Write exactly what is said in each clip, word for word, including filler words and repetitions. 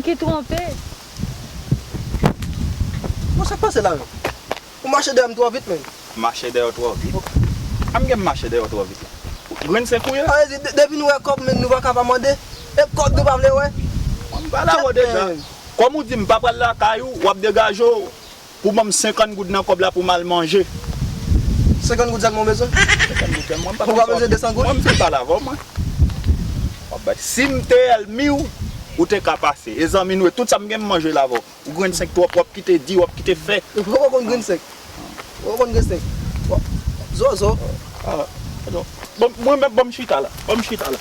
Ki twonpe. Bon, sa k pase la menm? Ou mache dèyè m twò vit, menm. Mache dèyè w twò vit? An gen m mache dèyè w twò vit la. Grenn senk ou ye? Sa vle di, de- depi nou wè kòb, menm nou pa ka pa mande. E kòb nou pa vle wè? Mwen m pale avè w deja. Kòm ou di m pa pral lakay ou, w ap degaje w pou ban m senkant goud nan kòb la pou m al manje. Senkant goud sèlman w bezwen? Senkant goud sèlman. Ou pa bezwen de san goud? Mwen m fin pale avè w, mwen. W ap bay. Si m te ènmi w, ou te ka pase. E zanmi nou ye. Tout sa m gen m manje l avè w. Ou grenn senk twòp, w ap kite di, w ap kite fè. Ou poko konn grenn senk. Ou poko konn grenn senk. Zozo. Ah, non. Bon, mwen menm, ban m chita la. Ban m chita la.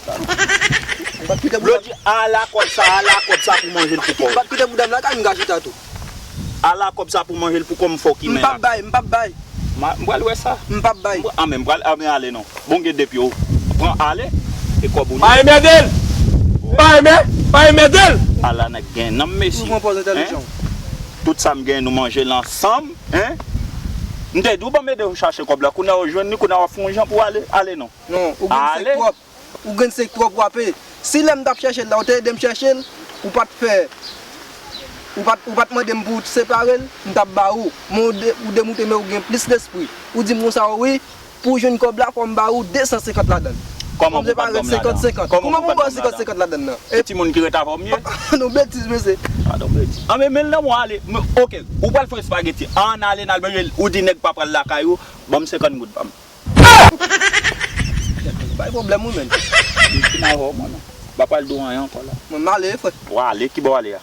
Ou pa t kite bouda. Blodi, ala kòb sa, ala kòb sa pou manje l pou kò w. Ou pa t kite bouda m lakay, m ka chita tou. Ala kòb sa pou manje l pou kò m fè w ki men la. M p ap bay, m p ap bay. M pral wè sa. M p ap bay. An men, m pral, an men ale non. Bon, gen de pye w. Pran ale. E kòb ou li. Pa enmède l! Pa enmè, pa enmède l! Ala nèg gen nanm, mesye. Ou pran pòz entèlijan. Tout sa m gen, nou manje l ansanm, en? M te di w ban m ede w chache kòb la, kounye a w jwenn li, kounye a w ap fè yon jan pou w ale. Ale non. Non, ou grenn senk twòp. Ou grenn senk twòp, w ape. Si lè m t ap chèche l la, ou te ede m chèche l, ou pa t fè, ou pa t, ou pa t mande m pou w separe l, m t ap ba ou. Men ou de-, ou demoute, men ou gen plis lespri. Ou di m konsa, wi, pou w jwenn kòb la, fò m ba ou de san senkant ladan l. Kòman pou w pa t ban m ladan? Senkant senkant. Kòman pou w pa t ban m ladan? Kòman pou w ba w senkant senkant ladan nan? E timoun ki ret avè w m ye? Non, betiz, mesye. Ah, non, betiz. An men, men l nan mwen ale. Men, oke, ou pral fè espageti. Ann ale, n al manje l. Ou di nèg pa pral lakay ou, ban m senkant goud pa m. Bay pwoblèm wi, menn. M fin avè w, mwen, non. M pa pral di w anyen ankò la. Mwen, m ale, frè. W ale, ki bò w ale a?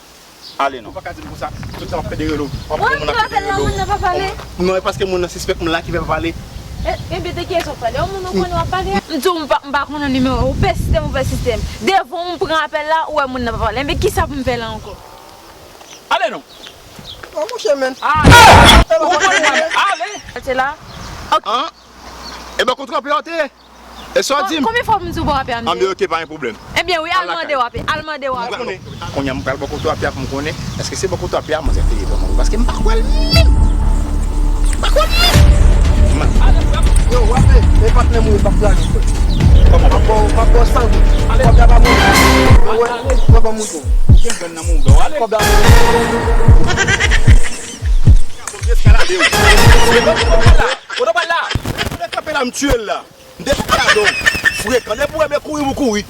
Ale, non. Ou pa ka di m konsa, tout tan w ap fè de relo. W ap pran moun ap fè de relo. Moun nan pa pale. Non, e paske moun nan sispèk m la ki fè pa pale. E, ebyen, de kiyès w ap pale? Yon moun ou konnen w ap pale a? M di w, m pa, m pa konnen nimewo a. Ou pèsiste m, ou pèsiste m. Devan w, m pran apèl la, ou wè moun nan pa pale. Ebyen, kisa pou m fè la ankò? Ale, non. Oh, monchè, menn. Ale. Ou konn mwen, ale. Se la? Ok. An? E bò kote w ap te ye? E sa w di m? Konbyen fwa pou m di w bò w ap ye a m te ye? Anben, oke, pa gen pwoblèm. Ebyen wi, al mande w ap ye. Al mande w ap ye. Kounye a m pral bò kote w ap ye a pou m konnen. Èske se bò kote w ap ye a manzè te ye vrèman? Paske m pa kwè l menm. M pa kwè l menm. Yo, w ap ye. E patnè m ou ye, m ap trajik, frè. M ap ba w, m ap ba w san goud. Kòb la pa bon. Mwen, mwen ban m wout ou. Kòb la. Kote w pral la? Kote w pral la? M te kanpe la, m tiye l la. M te kanpe la, non. Frekan. Depi w wè m kouri, m kouri.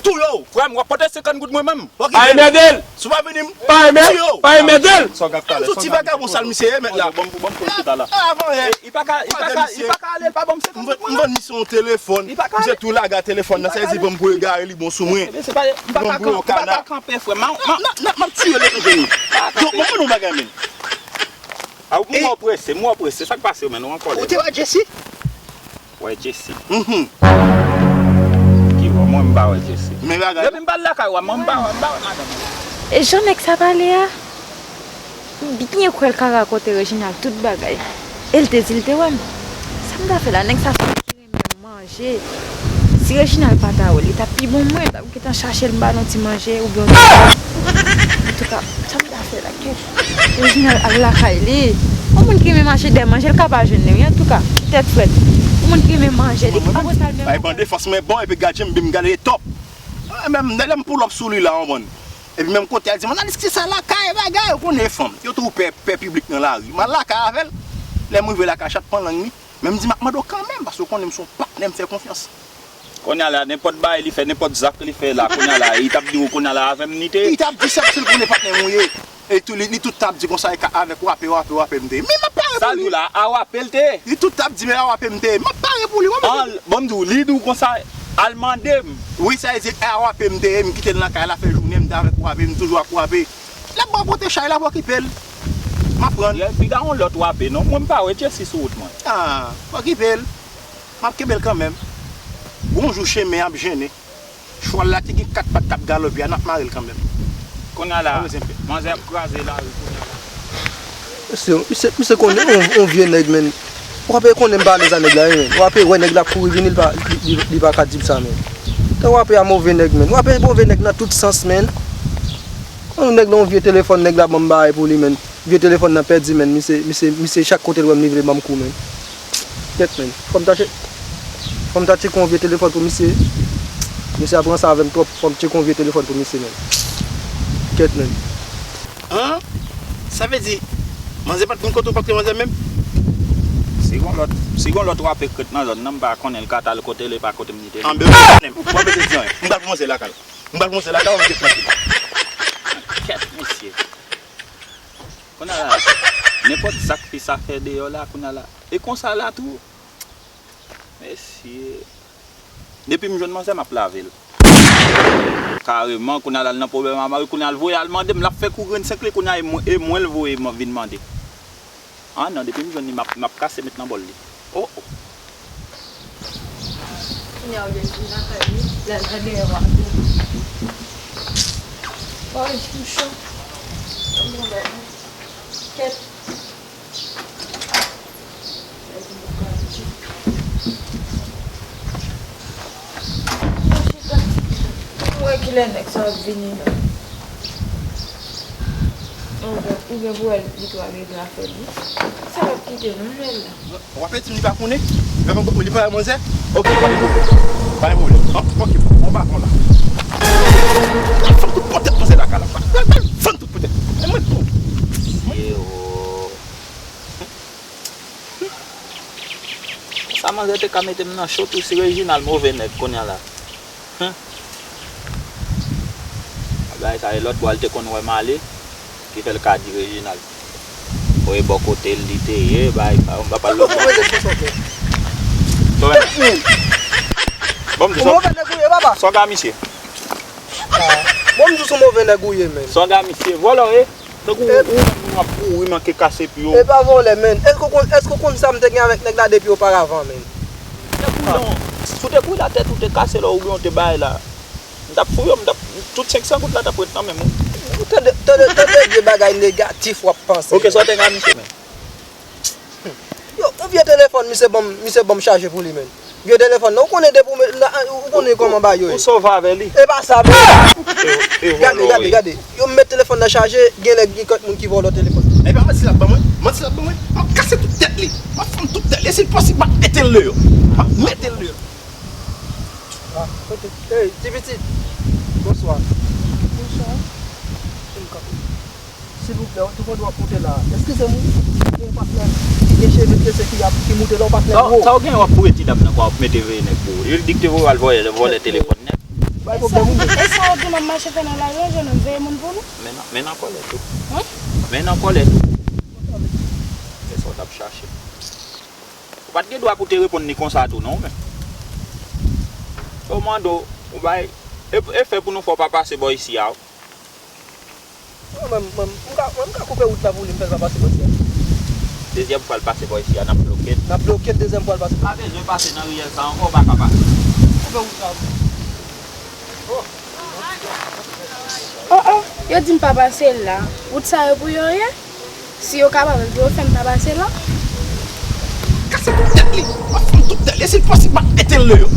Touye w. Frè m, w ap pote senkant goud mwen menm. Pa enmède l! Si w pa vini, m tiye w. Pa enmède l! Sa w ap fè la? Sou ti vagabon sa l misye ye mèt la. Bon, bon, bon, chita la. Avan yè. Li pa ka, li pa ka, li pa ka ale, li pa ban m senkant goud mwen. M vann misye yon telefòn. Misye tou lage telefòn nan, sa vle di ban m pou egare li bon sou mwen. Ebyen, se pa, m pa ka, m pa ka kanpe, frè m. M ap tiye l epi vini. Donk, mwen, mwen, yon bagay menm. A, ou mwen prese, mwen prese. Sa k pase, menn, ou an kòlè? Ou te wè Jesse? Wè Jesse. Mhm. Ki wè, mwen, m pa wè Jesse. Men bagay. Depi m pa lakay ou a, mwen, m pa wè, m pa wè madanm ou. E jan nèg sa pale a, m byen kwè l ka rakonte Reginald tout bagay. E l te di l te wè m. Sa m ta fè la, nèg sa se yon nèg ki renmen manje. Si Reginald pa ta wè l, li t ap pi bon mwen, m t ap gentan chache l, m ba l yon ti manje, oubyen yon ti... Antouka, sa m ta fè la, kèt. Reginald al lakay li. Yon moun ki renmen mache dèyè manje, l ka pa jwenn li, wi, antouka, tèt frèt. Yon moun ki renmen manje, li pa konsa l menm. Bay bande fòs mwen bon, epi gad jan m byen gade top. Mwen menm, lè m pull up sou li la, w konprann. Epi menm kote a di, "Mwen, Alis, ki sa lakay, bagay, ou konnen fanm." Yo tou pè, pè piblik nan lari. M al lakay avè l. Lè m rive lakay, chat pran lang li. Men m di, "M ap mande w kanmenm, paske w konnen m se yon patnè, m fè konfyans." Kounye a la, nenpòt bagay li fè, nenpòt zak li fè la, kounye a la, li t ap di w, kounye a la, avè m li te ye. Li t ap di sa, paske l konnen patnè m ou ye. E tou, li, li tout t ap di konsa, e ka avèk w ape, w ape, w ape m te ye. Men m ap pare pou li. Sa l di w la, a w ape l te ye? Li tout t ap di, men a w ape m te ye. M ap pare pou li, w konprann? Bon, m di w, li di w konsa, al mande m. Wi, sa vle di, a w ape m te ye, m kite l nan kay la, fè jounen, m te avèk w ape, m toujou ak w ape. L ap ba w pote chay la, pa okipe l. M ap pran l. Piga yon lòt w ape, non? Mwen, m pa wè Jesse sou wout mwen. Ah, pa okipe l. M ap kenbe l kanmenm. Gon jou, chemen ap jennen. Chwal la ki gen kat pat k ap galope a, n ap mare l kanmenm. Kounye a la, manzè ap kraze lari kounye a la. Mesye, misye, misye konnen yon, yon vye nèg, menn. W ape konnen m pa alèz a nèg la, wi, menn. W ape wè nèg la ap kouri vini, li pa, li, li, li pa ka di m sa, menn. Tan w ape a move nèg, menn. W ape move nèg nan tout sans, menn. Yon nèg nan yon vye telefòn, nèg la ban m bagay pou li, menn. Vye telefòn nan pèdi, menn. Misye, misye, misye chak kote l wè m, li vle ban m kou, menn. Kèt, menn. Fò m ta che-, fò m ta tcheke yon vye telefòn pou misye. Mesye a pran sa avè m twòp, fò m tcheke yon vye telefòn pou misye menm. Kèt menm. An? Sa vle di, manzè pa t konn kote w pòtre manzè menm? Si gon lòt, si gon lòt w ape krèt nan zòn nan, m pa konnen l ka t al kote l, e pa kote m di te. Anben, w ap mete di anyen. M pral pou manzè lakay. M pral pou manzè lakay, w ap mete trankil. Kèt, mesye. Kounye a la, nenpòt sa k fi sa fè deyò la, kounye a la. E konsa la tou. Mesye. Depi m jwenn manzè, m ap lave l. Kareman, kounye a la, l nan pwoblèm a mari, kounye a l voye al mande m, l ap fè kou grenn senk li, kounye a e mwen, e mwen l voye m vin mande. Ah non, depi m jwenn li, m ap, m ap kase met nan bòl li. Oh, oh. Kounye a, ou gen vin lakay li, l al nan dèyè w ap. Ay, m cho. Kèt. Mwen kilè nèg sa ap vini la. Ou gen, ou gen pou wè li tou al regle afè li. Sa l ap kite nou jwenn la. W ap di m li pa konnen? Li pa konnen, li pa wè manzè? Ok, pa gen pwoblèm. Pa gen pwoblèm. An, ok, on pa pran la. Fann tout pòtèt manzè lakay la. Fann tout pòtèt. E mwen tou. Yo. Sa manzè te ka mete m nan cho tou si Reginald move nèg kounye a la. Hum. Bagay sa e lòt bò a l te konn wè m ale, ki fè l ka di Reginald. Voye bò kote l li te ye, bagay sa, m pa pale lòt bò. Bon, m di sa. Ou move nèg ou ye, papa. Sa w ka misye? Bon, m di w se yon move nèg ou ye, menn. Sa w ka misye? Vòlò, e? Tankou ou, ou, w ap kouri manke kase pye w. E pa vòlè, menn. Èske w konn, èske w konn sa m te gen avèk nèg la depi oparavan, menn? Te kouri la, si w te kouri la, tèt ou te kase la, oubyen w te bay la. M t ap fouye w, m t ap, tout senk san goud la t ap ret nan men m wi. Tande, tande, tande vye bagay negatif w ap panse. Ok, sa w te ka misye, menn? Yo, yon vye telefòn, misye ban m, misye ban m chaje pou li, menn. Vye telefòn nan, ou konnen depi w met, la, ou konnen kòman bagay yo ye. Ou sove avè li. E pa sa, menn. Gade, gade, gade. Yo met telefòn nan chaje, gen lè gen kèk moun ki vòlò telefòn. E pa manti l ap ban mwen, manti l ap ban mwen. M ap kase tout tèt li. M ap fann tout tèt li. E si l posib, m ap mete l deyò. M ap mete l deyò. Ah, kote? Ey, ti pitit. Bonswa. Bonswa. Silvouplè, ou tou konn w ap moute la. Eskize m wi. Gen yon patnè ki gen cheve trese ki ap, ki moute la, yon patnè gwo. Sa w gen w ap foure ti dam nan kwa w ap mete veye nèg pou ou. Li di k te voye w al vòlè, vòlè telefòn nèg. Bay pwoblèm wi. E sa w di m ap mache fè nan lari an, jwenn m veye moun pou nou? Men nan, men nan kòlè tou. Hum? Men nan kòlè tou. Se sa w t ap chache. Ou pa t gen dwa pou te reponn li konsa tou non, men. Yo mande w, ou bay, e, e fè pou nou fè w pa pase bò isi a. Non, mwen, mwen, m ka, mwen, m ka koupe wout la pou li, m fè l pa pase bò isi a. Dezyèm fwa l pase bò isi a, n ap bloke l. N ap bloke l dezyèm fwa l pase. Pa bezwen pase nan riyèl sa ankò, ou pa ka pase. Koupe wout la. Oh. Oh, oh, yo di m pa pase la. Wout sa yo pou yo ye? Si yo kapab, yo fè m pa pase la. Kase tout tèt li. M ap fann tout tèt li. E si l posib, m ap mete l deyò.